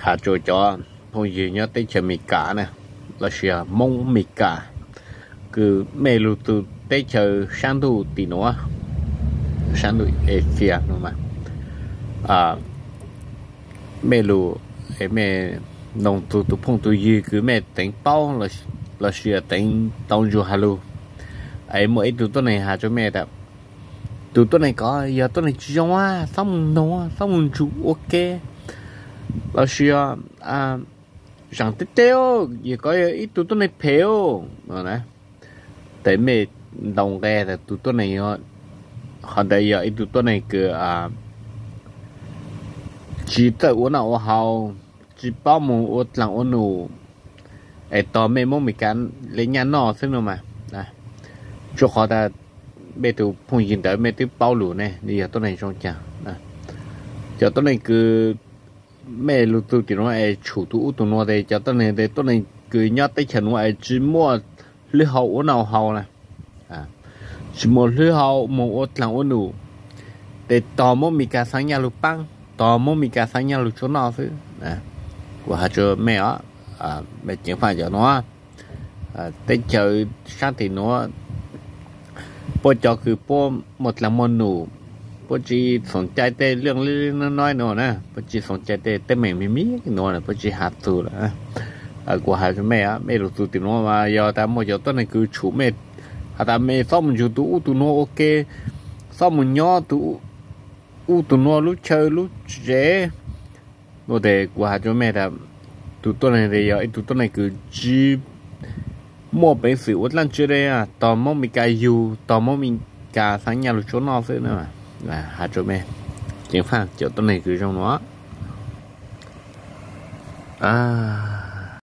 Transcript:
has rua cov phooj ywg nyob teb chaws Amelikas na, los sis Hmoob Amelikas, kws mej lug txug teb chaws saab ntuj tim nuav, saab ntuj Asia nuav mas, mej lug, mej noog txug tug phooj tug ywg kws mej teev paub los sis teev tau ntsug has lug, es muaj ib tug tuab neeg has rua mej tas, tug tuab neeg kov yog tuab neeg tsi zoo, txhob moog noog, txhob moog ntsug ua ke, los sis zaam teb teb, yog kov yog ib tug tuab neeg phem os. Tes mej ntaus nqe tas tug tuab neeg qhov ntawd yog ib tug tuab neeg kws tsi txawj ua noj ua haus, tsi paub moog ua dlaag ua num, es tog mej Hmoob Amelikas le nyaj noj xwb no mas. Rua qhov tas mej tug phooj ywg ntawd mej twb paub lug ne, nws yog tuab neeg zoo caag? Cov tuab neeg kws mej lug txug tim nuav es tshum tug ub tug nuav tes cov tuab neeg tes tuab neeg kws nyob teb chaws nuav es tsi muaj hlwb hau ua noj ua haus na, tsi muaj hlwb hau moog ua dlaag ua num, tes tog Hmoob Amelikas xaav nyaj lug paab, tog Hmoob Amelikas xaav nyaj lug tsua noj xwb. Kuv has rua mej os, mej ceev faaj cov nuav, teb chaws saab tim nuav puab cov kws puab muaj dlaag muaj num, puab tsi xoom cai tej laj li nuav na, puab tsi xoom cai tej teeb meem me me nuav, puab tsi has txug lawm. Kuv has rua mej, mej lug txug tim nuav mas yog tas muaj cov tuab neeg kws tshum mej, has tas mej txhob moog ntsug tug ub tug nuav ua ke, txhob moog nyob tug ub tug nuav lub chaw lub tsev, tes kuv has rua mej tas tug tuab neeg tes yog ib tug tuab neeg kws tsi muaj peev xwm ua dlaab tsi le, tog Hmoob Amelikas yug, tog Hmoob Amelikas xaav nyaj lug tsua noj xwb na. Has rua mej, ceev faaj cov tuab neeg kws zoo nuav.